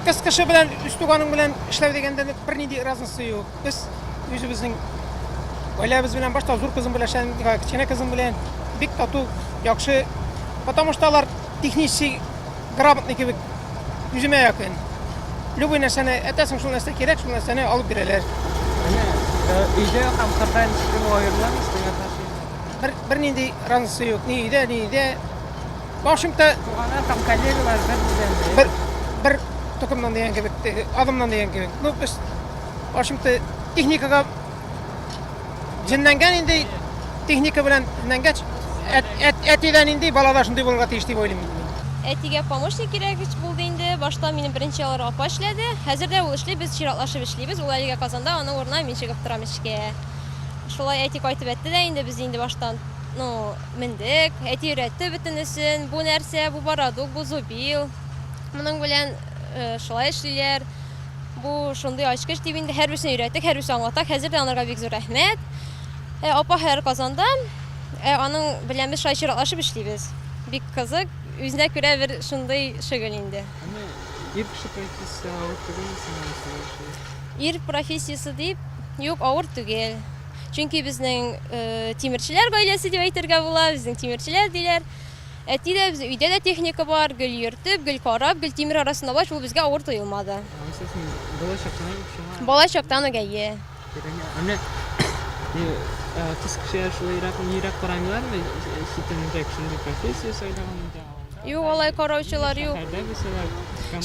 Кыз кеше белән үз туганың белән эшләү дигәндә бернинди разница юк. Без үзебезнең гаиләбез белән башта зур кызым белән эшләдем, кечкенә кызым белән бик тату, яхшы. Потому что алар технически грамотный кебек үземә якын. Любой нәрсәне әйтәсең, шул нәрсә кирәк, шул нәрсәне алып бирәләр. Менә өйдә һәм кырда ничек аерыламыз дигән отношение. Бер бернинди разница юк, ни өйдә, ни өйдә. В общем-то, туганнар һәм коллегалар бер нидән дә. Бер бер токымнан дигән кебек, адымнан дигән кебек. Ну, без в общем-то техникага җенләнгән инде, техника белән җенләнгәч, әтидән инде бала да шундый булырга тиеш дип уйлыйм мин. Әтигә помощник кирәк булды инде. Башта минем беренче алар апа эшләде. Хәзер дә ул эшли, без чиратлашып эшлибез. Ул әлегә Казанда, аның урынына мин чыгып торам эшкә. Шулай әти кайтып әйтте дә инде, без инде баштан, ну, мендек. Әти өйрәтте бөтенесен. Бу нәрсә, бу бородук, бу зубил. Моның белән шулай эшлиләр. Бу шундый ачкыч дип инде һәрберсен өйрәттек, һәрберсен аңлаттык. Хәзер дә анарга бик зур рәхмәт. Ә, апа хәзер Казанда. Ә, аның белән без шулай чиратлашып эшлибез. Бик кызык, үзенә күрә бер шундый шөгыль инде. Әмма ир кеше профессиясе авыр түгелме сиңа нәрсәгә ошый? Ир профессиясе дип, юк, авыр түгел. Чөнки безнең э, тимерчеләр гаиләсе дип әйтергә була, безнең тимерчеләр диләр. Әти дә, безнең өйдә дә техника бар, гел йөртеп, гел карап, гел тимер арасында булгач, ул безгә авыр тоелмады. Анысы син бала чактан ук шуңа Бала чактан ук, әйе. өйрәнгән. Ә менә ни, э, кыз кешеләр шулайрак нирәк карамыйлармы? Читенрәк шундый профессия сайлаган инде авылда. Юк, алай караучылар юк. Шәһәрдә булсалар.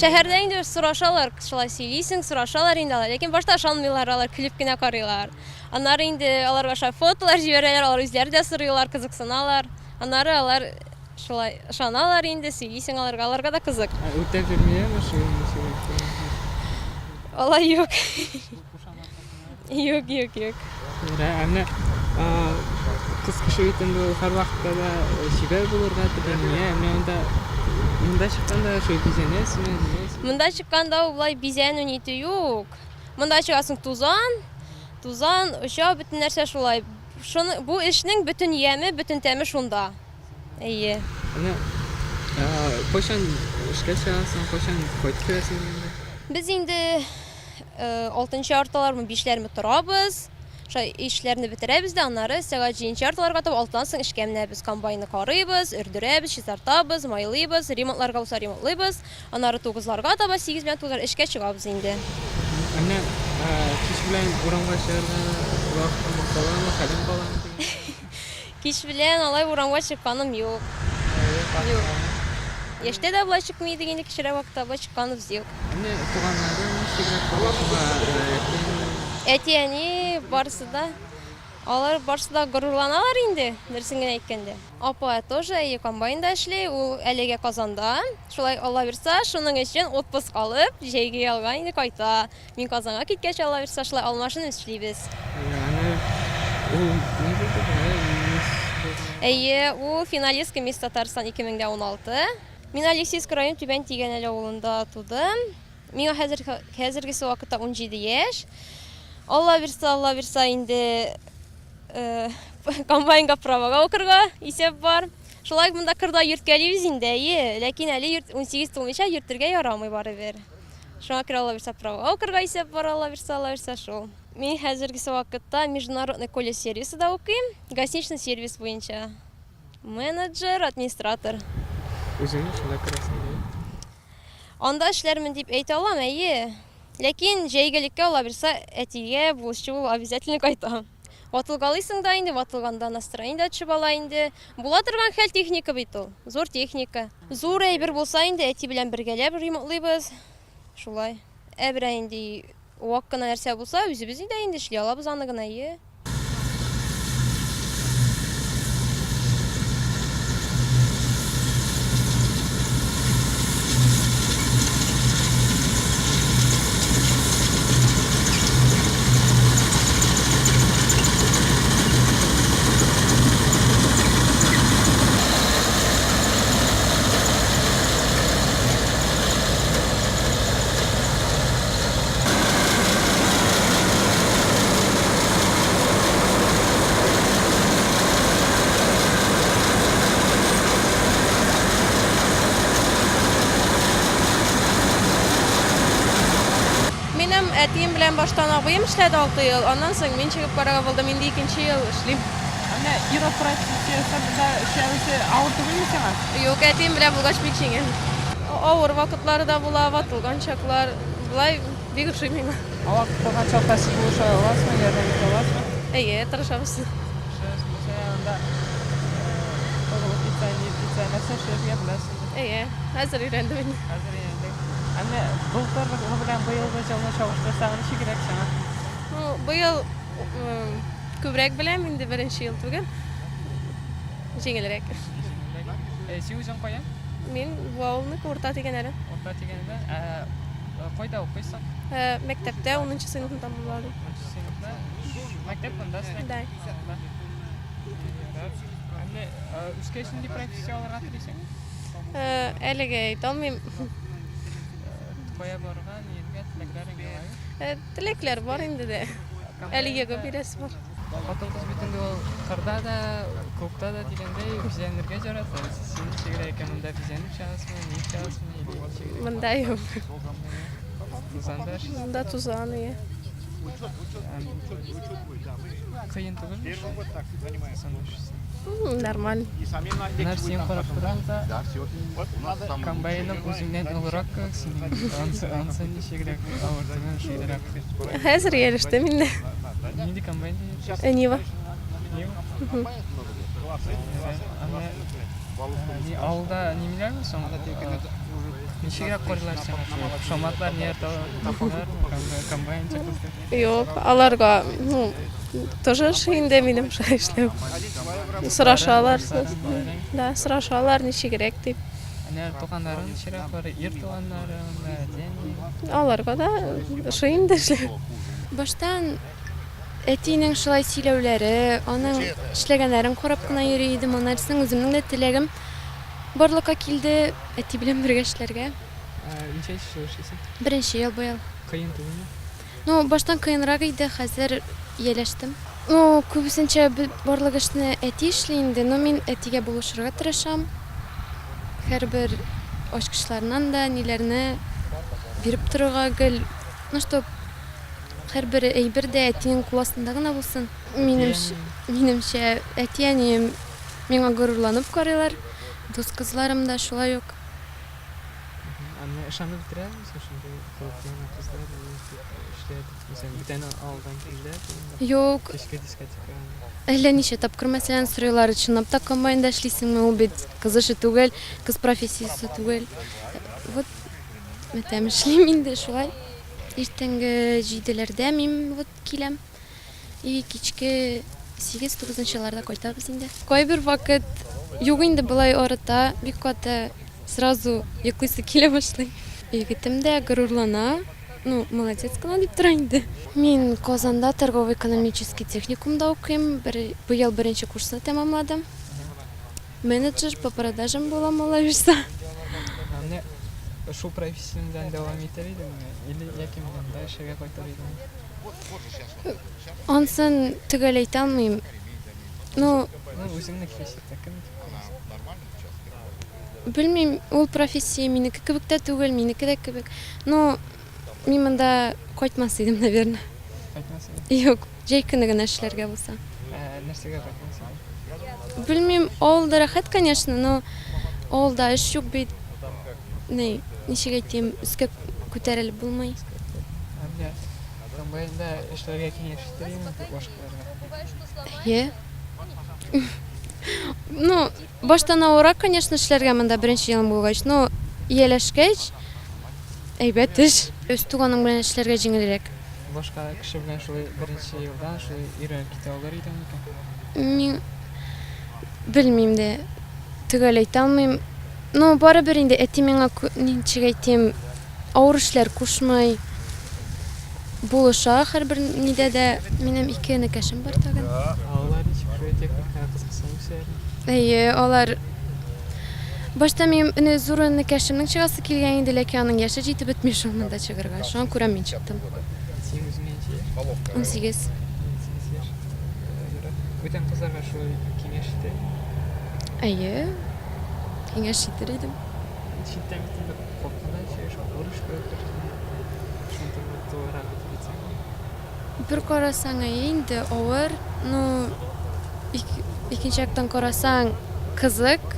Шәһәрдә инде сорашалар, шулай сөйлисең, сорашалар инде алар. Ләкин башта ышанмыйлар алар, көлеп кенә карыйлар. Аннары инде аларга шулай фотолар җибәрәләр, алар үзләре дә сорыйлар, кызыксыналар. Аннары алар шулай ышаналар инде, сөйлисең аларга, аларга да кызык. Ә үтәп йөрмиләрме шул ничегрәк? Алай юк. Юк, юк, юк. Ә менә кыз кеше бит инде ул һәрвакытта да чибәр булырга теләми. Ә менә монда монда чыкканда шул бизәнәсеңме, ниләсеңме? Монда чыкканда ул болай бизәнү нитү юк. Монда чыгасың тузан, тузан оча, бөтен нәрсә шулай. Шуны, бу эшнең бөтен яме, бөтен тәме шунда. Әйе. Менә кайчан эшкә чыгасың, кайчан кайтып керәсең инде? Без инде алтынчы яртылармы, бишләрме торабыз. Шулай эшләрне бетерәбез дә, аннары сәгать җиденче яртыларга таба алтыдан соң эшкә менәбез. Комбайнны карыйбыз, өрдерәбез, чистартабыз, майлыйбыз, ремонтларга булса ремонтлыйбыз. Аннары тугызларга таба, сигез белән тугызлар эшкә чыгабыз инде. Ә менә кич белән урамга чыгарга вакытың каламы, хәлең каламы дигән? Кич белән алай урамга чыкканым юк. Юк. Яшьтә дә болай чыкмый идек инде, кечерәк вакытта болай чыкканыбыз юк. Ә менә туганнарың ничегрәк карый шуңа, әти-әни? Әти-әни барысы да, алар барысы да горурланалар инде, дөресен генә әйткәндә. Апа тоже, әйе, комбайнда эшли, ул әлегә Казанда. Шулай Алла бирса, шуның өчен отпуск алып, җәйге ялга инде кайта. Мин Казанга киткәч, Алла бирса, шулай алмашынып эшлибез. Аны ул ни булды бугай, мисс булган? Әйе, ул финалистка Мисс Татарстан 2016. Мин Алексеевск район Түбән Тигәнәле авылында тудым. Миңа хәзер хәзергесе вакытта 17 яшь. Алла бирса, Алла бирса инде комбайнга правага укырга исәп бар. Шулай монда кырда йөрткәлибез инде, әйе, ләкин әле йөрт 18 тулмыйча йөртергә ярамый барыбер. Шуңа күрә Алла бирса правага укырга исәп бар, Алла бирса, Алла бирса шул. Мин хәзергесе вакытта международный колледж сервисында укыйм, гостиничный сервис буенча. Менеджер, администратор. Үзеңне шунда күрәсең, дими? Анда эшләрмен дип әйтә алам, әйе. Ләкин җәйгелеккә алабирса, әтигә булышчы булып обязательно кайтам. Ватылгалыйсың да инде, ватылганда настроение дә төшеп ала инде. Була торган хәл техника бит ул, зур техника. Зур әйбер булса инде, әти белән бергәләп ремонтлыйбыз. Шулай. Ә берәр нинди вак кына нәрсә булса, үзебез дә инде эшли алабыз аны гына, әйе. Минем әтием белән баштан абыем эшләде 6 ел, аннан соң мин чыгып карарга булдым, инде икенче ел эшлим. Ә менә ир-ат профессиясендә эшләвесе авыр түгелме сиңа? Юк, әтием белән булгач бик җиңел. Авыр вакытлары да була, ватылган чаклар. Болай бик ошый миңа. Ә ватылган чакта сез булыша аласызмы, ярдәм итә аласызмы? Әйе, тырышабыз. Тырышабыз. Мәсәлән, анда кагылып китсә, ни китсә, нәрсә эшләргә беләсез? Әйе, хәзер өйрәндем инде. Хәзер өйрәндең. Ә менә былтыргы белән быелгы елны чагыштырсаң, ничегрәк сиңа? Ну, быел күбрәк беләм, инде беренче ел түгел. Җиңелрәк. Җиңелрәк. Э, син үзең каян? Мин бу авылныкы, Урта Тигәнәле. Урта Тигәнәдән. Ә кайда укыйсың? Э, мәктәптә 10 сыйныфны тәмамладым. 10 сыйныфны. Мәктәп монда синең? Да. Ярар. Ә менә үскәч нинди профессия алырга телисең? Э, әлегә әйтә алмыйм. Кая барырга, ниергә теләкләрең юк? Э, теләкләр бар инде дә. Әлегә күп бирәсе бар. Хатын-кыз бит инде ул кырда да, клубта да дигәндәй бизәнергә ярата. Син ничегрәк икән монда бизәнеп чыгасыңмы, ни чыгасыңмы или ничегрәк? Монда юк. Тузанда эшлисең? Монда тузан, иә. Кыен түгелме шул? Тузанда эшлисең. Нормально. Менә син карап торам да, комбайның үзеңнән олырак кебек синең. Ансы, ансы ничегрәк авыр түгелме, шундыйрак. Хәзер ияләштем инде. Нинди комбайн дигән? Нива. Нива? Аны ни авылда нимиләрме соң? Ничегрәк карыйлар сиңа шул? Кушаматлар ни тапалар, комбайнчы кыз дип. Юк, аларга, ну, тоже ошый инде минем шулай эшләү. Сорашалар. Да, сорашалар ничегрәк дип. Әнә туганнарың ничегрәк карый? Ир туганнарың, әти-әни? Аларга да ошый инде эшләү. Баштан әтинең шулай сөйләүләре, аның эшләгәннәрен карап кына йөри идем. Аннан соң үземнең дә теләгем барлыкка килде әти белән бергә эшләргә. Ничәнче ел эшлисең? Беренче ел быел. Кыен түгелме? Ну, баштан кыенрак иде, хәзер ияләштем. Ну, күбесенчә барлык эшне әти эшли инде, но мин әтигә булышырга тырышам. Һәрбер ачкычларыннан да ниләрне биреп торырга гел, ну, чтоб һәрбер әйбер дә әтинең кул астында гына булсын. Минемчә, минемчә, әти-әнием миңа горурланып карыйлар. Дус кызларым да шулай ук. Ә менә ышанып бетерә алмыйсың шундый холыклы кызлар эшләде. Мәсәлән, бүтән авылдан килде. Юк. Кичке дискотека. Әллә ничә тапкыр, мәсәлән, сорыйлар, чынлап та комбайнда эшлисеңме? Ул бит кыз эше түгел, кыз профессиясе түгел. Вот, мәтәм эшлим инде шулай. Иртәнге җиделәрдә мин вот киләм. И кичке сигез-тугызынчыларда кайтабыз инде. Кайбер вакыт юк инде болай арыта, бик каты сразу йоклыйсы килә башлый. Егетем дә горурлана, ну, молодец кына дип тора инде. Мин Казанда торгово-экономический техникумда укыйм, бер, быел беренче курсны тәмамладым. Менеджер по продажам булам, алла бирса. Ә менә шул профессияң белән дәвам итәр идеңме? Или яки монда эшләргә кайтыр идеңме? Ансын төгәл әйтә алмыйм. Ну, Ну, үзеңне киләчәктә кем итеп күрәсең? Белмим, ул профессия минеке кебек тә түгел, минеке дә кебек. Ну, мин монда кайтмас идем, наверное. Кайтмас идең? Юк, җәй көне генә эшләргә булса. Ә нәрсәгә кайттың син? Белмим, авылда рәхәт, конечно, но авылда эш юк бит. Ни, ничек әйтим, өскә күтәрелеп булмый. Ә менә комбайнда эшләргә киңәш итер идеңме башкаларга? Әйе. Ну, баштан авыррак, конечно, эшләргә монда беренче елым булгач, но ияләшкәч, әйбәт эш. Үз туганың белән эшләргә җиңелрәк. Башка кеше белән шулай беренче елдан шулай өйрәнеп китә алыр идең микән? Мин белмим дә, төгәл әйтә алмыйм. Ну, барыбер инде әти миңа, ничек әйтим, авыр эшләр кушмый. Булыша һәрбер нидә дә. Минем ике энекәшем бар тагын. Ә алар ничек шулай техникага кызыксынып үсәләрме? Әйе, алар Башта минем эне зур энекәшемнең чыгасы килгән иде, ләкин аның яше җитеп бетми шул монда чыгарга. Шуңа күрә мин чыктым. Син үзеңә ничә яшь? 18. 18 яшь. Ярар. Бүтән кызларга шулай киңәш итә идеңме? Әйе, киңәш итер идем. Читтән бит инде куркыныч эш, авыр эш кебек күренә. Шуның турында тулырак әйтеп китсәң. Бер карасаң, әйе инде, авыр, ну, икенче яктан карасаң, кызык.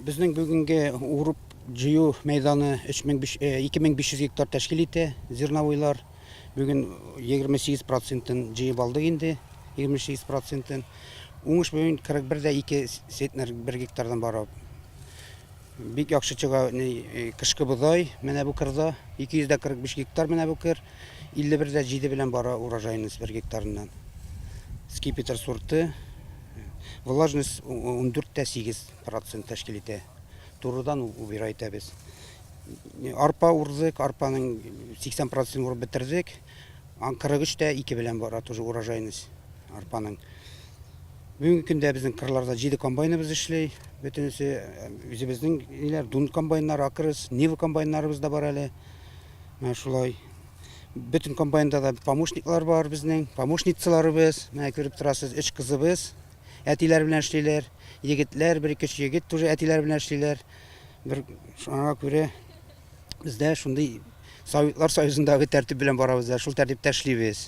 Безнең бүгенге урып җыю мәйданы 2500 гектар тәшкил итә, зерновойлар. Бүген 28 процентын җыеп алдык инде, 28 процентын. Уңыш бүген 41 дә 2 центнер бер гектардан бара. Бик яхшы чыга кышкы бодай менә бу кырда, 245 гектар менә бу кыр. 51 дә 7 белән бара урожайность бер гектарыннан. Скипетр сорты, влажность 14 тә 8 процент тәшкил итә. Турыдан убира итәбез. Арпа урдык, арпаның 80 процентын урып бетердек. 43 тә 2 белән бара тоже урожайность арпаның. Бүгенге көндә безнең кырларда 7 комбайныбыз эшли. Бөтенесе үзебезнең ниләр, Дун комбайннары, Акрос, Нива комбайннарыбыз да бар әле. Менә шулай. Бөтен комбайнда да помощниклар бар безнең, помощницаларыбыз. Менә күреп торасыз, өч кызыбыз әтиләр белән эшлиләр. Егетләр, бер ике өч егет тоже әтиләр белән эшлиләр. Бер шуңа күрә бездә шундый Советлар Союзындагы тәртип белән барабыз да, шул тәртиптә эшлибез.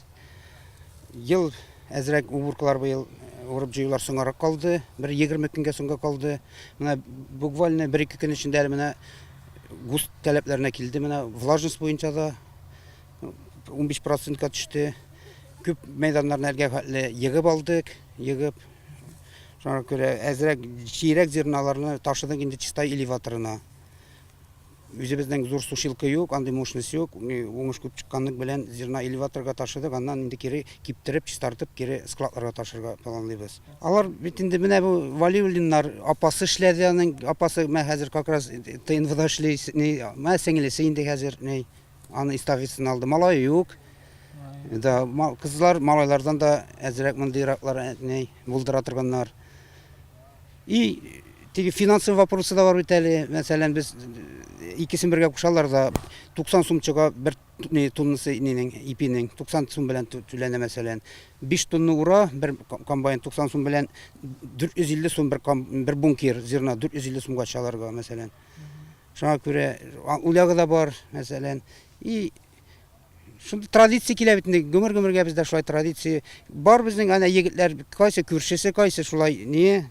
Ел әзрәк уборкалар быел урып җыюлар соңгарак калды. Бер 20 көнгә соңга калды. Менә буквально бер-ике көн эчендә әле менә ГУСТ таләпләренә килде. Менә влажность буенча да 15 процентка төште. Күп мәйданнарны әлгә хәтле егып алдык, егып. Шуңа күрә әзрәк чирәк зерналарны ташыдык инде чистай элеваторына. Үзебезнең зур сушилка юк, андый мощность юк. Уңыш күп чыкканлык белән зерна элеваторга ташыдык, аннан инде кире киптереп, чистартып, кире складларга ташырга планлыйбыз. Алар бит инде менә бу Валиуллиннар апасы эшләде аның, апасы менә хәзер как раз ТНВда эшли, менә сеңлесе инде хәзер ни, аны эстафетасын алды. Малае юк. Да, кызлар малайлардан да әзрәк мондыйраклар ни булдыра торганнар. И теге финансовый вопросы да бар бит әле. Мәсәлән, без икесен бергә кушалар да 90 сум чыга бер тоннасы нинең ипинең 90 сум белән түләнә мәсәлән. 5 тонна ура бер комбайн 90 сум белән 450 сум бер бер бункер зерна 450 сумга чаларга мәсәлән. Шуңа күрә ул ягы да бар мәсәлән. И Шундый традиция килә бит инде, гомер-гомергә бездә шулай традиция. Бар безнең әнә егетләр, кайсы күршесе, кайсы шулай не.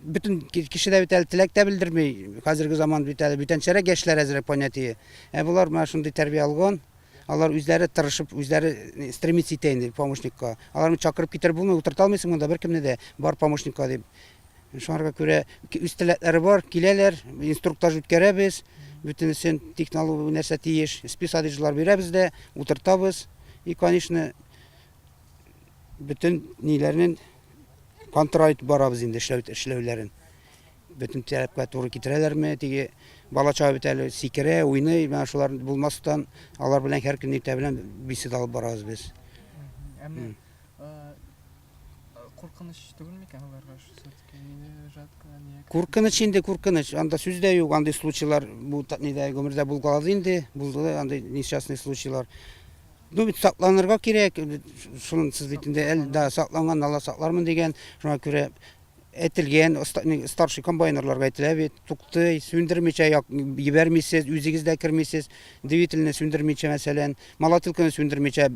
Бөтен кеше дә бит әле теләк тә белдерми. Хәзерге заман бит әле бүтәнчәрәк яшьләр әзрәк понятие. Ә болар менә шундый тәрбия алган. Алар үзләре тырышып, үзләре стремиться итә инде помощникка. Аларны чакырып китереп булмый, утырта алмыйсың монда беркемне дә, бар помощникка дип. Шуңарга күрә үз теләкләре бар, киләләр, инструктаж үткәрәбез, бөтенесен технология нәрсә тиеш, списадежлар бирәбез дә, утыртабыз. И, конечно, бөтен ниләрнең контроль итеп барабыз инде эшләү, эшләүләрен. Бөтен таләпкә туры китерәләрме, теге бала-чага бит әле сикерә, уйный, менә шулар булмастан, алар белән һәр көн иртә белән беседа алып барабыз без. Ә менә куркыныч түгел микән аларга все-таки мине жатка не Куркыныч инде, куркыныч. Анда сүз дә юк, андый случайлар бу нидә гомердә булгалады инде, булды андый несчастный случайлар. Ну бит сакланырга кирәк, шунсыз бит инде әле да сакланган, Алла саклармын дигән, шуңа күрә әйтелгән, старший комбайнерларга әйтелә бит, туктый, сүндермичә җибәрмисез, үзегез дә кермисез, двигательне сүндермичә, мәсәлән, молотилканы сүндермичә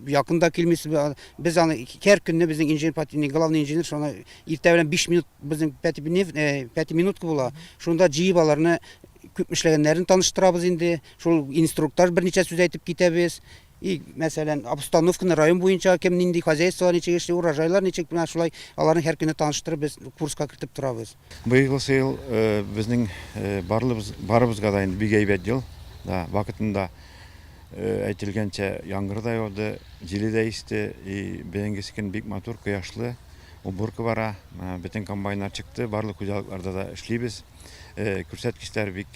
якын да килмисез. Без аны һәр көнне безнең инженер, главный инженер шуны иртә белән 5 минут безнең 5 минутка була. Шунда җыеп аларны күп эшләгәннәрен таныштырабыз инде. Шул инструктаж берничә сүз әйтеп китәбез. И, мәсәлән, обстановканы район буенча кем нинди хозяйстволар ничек эшли, урожайлар ничек, менә шулай аларны һәр көнне таныштырып без курска кертеп торабыз. Быелгысы ел безнең барлыбыз, барыбызга да инде бик әйбәт ел. Да, вакытында әйтелгәнчә яңгыр да яуды, җиле дә исте. И бәйгесе көн бик матур, кояшлы. Уборка бара, бөтен комбайннар чыкты, барлык хуҗалыкларда да эшлибез. Күрсәткечләр бик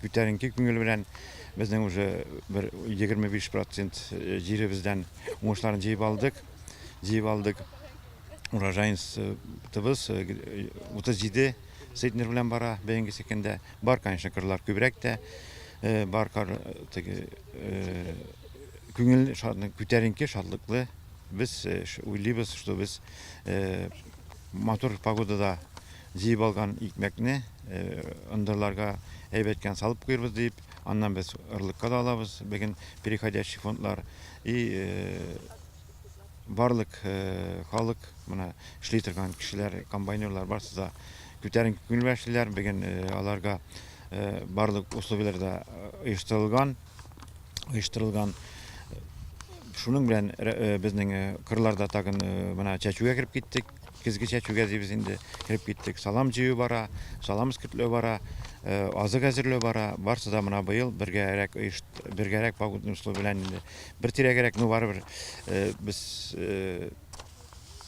күтәренке күңел белән. Безнең уже бер 25 процент җиребездән уңышларын җыеп алдык. Җыеп алдык. Урожайностьыбыз 37 центнер белән бара бәйгесе көндә. Бар, конечно, кырлар күбрәк тә. Бар кар теге күңел шатлык, күтәренке, шатлыклы. Без уйлыйбыз, что без матур погодада җыеп алган икмәкне ындырларга әйбәт кенә салып куербыз дип, аннан без орлыкка да алабыз бүген переходящий фондлар. И барлык халык, менә эшли торган кешеләр, комбайнерлар барысы да күтәренке күңел белән эшлиләр. Бүген аларга барлык условияләр дә оештырылган. Оештырылган. Шуның белән безнең кырларда тагын менә чәчүгә кереп киттек. Көзге чәчүгә дибез инде, кереп киттек. Салам җыю бара, салам эскертләү бара, азык әзерләү бара. Барсы да менә быел бергәрәк оешт, бергәрәк погодный условия белән инде бер тирәгәрәк, ну барыбер без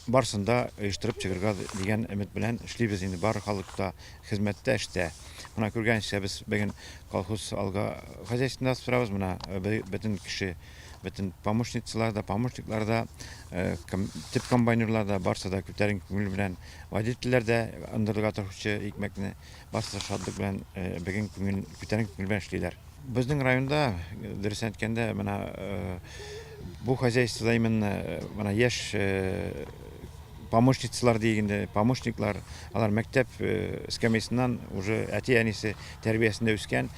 барсын да оештырып чыгырга дигән өмет белән эшлибез инде. Бар халык та хезмәттә, эштә. Менә күргәнчә, без бүген колхоз алга хозяйствода торабыз. Менә бөтен кеше, бөтен помощницалар да, помощниклар да, төп комбайнерлар да, барсы да күтәренке күңел белән, водительләр дә ындырырга торучы икмәкне, барсы да шатлык белән бүген күңел, күтәренке күңел белән эшлиләр. Безнең районда, дөресен әйткәндә, менә бу хозяйствода именно менә яшь помощницалар диек инде, помощниклар, алар мәктәп эскәмиясеннән уже әти-әнисе тәрбиясендә үскән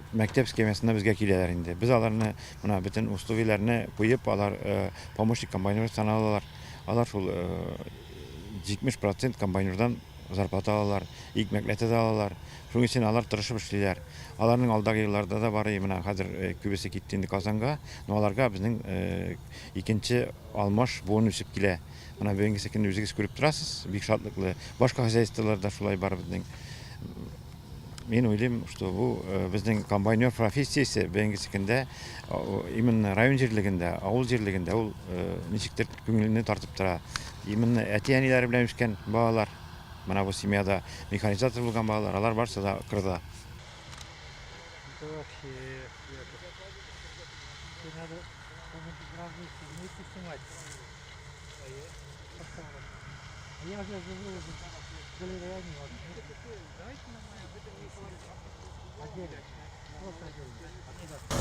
мәктәп эскәмиясеннән безгә киләләр инде. Без аларны менә бөтен условияләрне куеп, алар помощник комбайнер саналалар. Алар шул 70 процент комбайнердан зарплата алалар, икмәкләтә дә алалар. Шуның өчен алар тырышып эшлиләр. Аларның алдагы елларда да бар, менә хәзер күбесе китте инде Казанга, но аларга безнең икенче алмаш буын үсеп килә. Менә бүгенгесе көнне үзегез күреп торасыз, бик шатлыклы. Башка хозяйстволарда шулай бар безнең. Мин уйлыйм, что бу безнең комбайнер профессиясе бүгенгесе көндә именно район җирлегендә, авыл җирлегендә ул ничектер күңелне тартып тора. Именно әти-әниләре белән үскән балалар, менә бу семьяда механизатор булган балалар, алар барысы да кырда. Это вообще это. Надо вместе снимать. А я уже живу в галерее. Отдельно. Просто отдельно.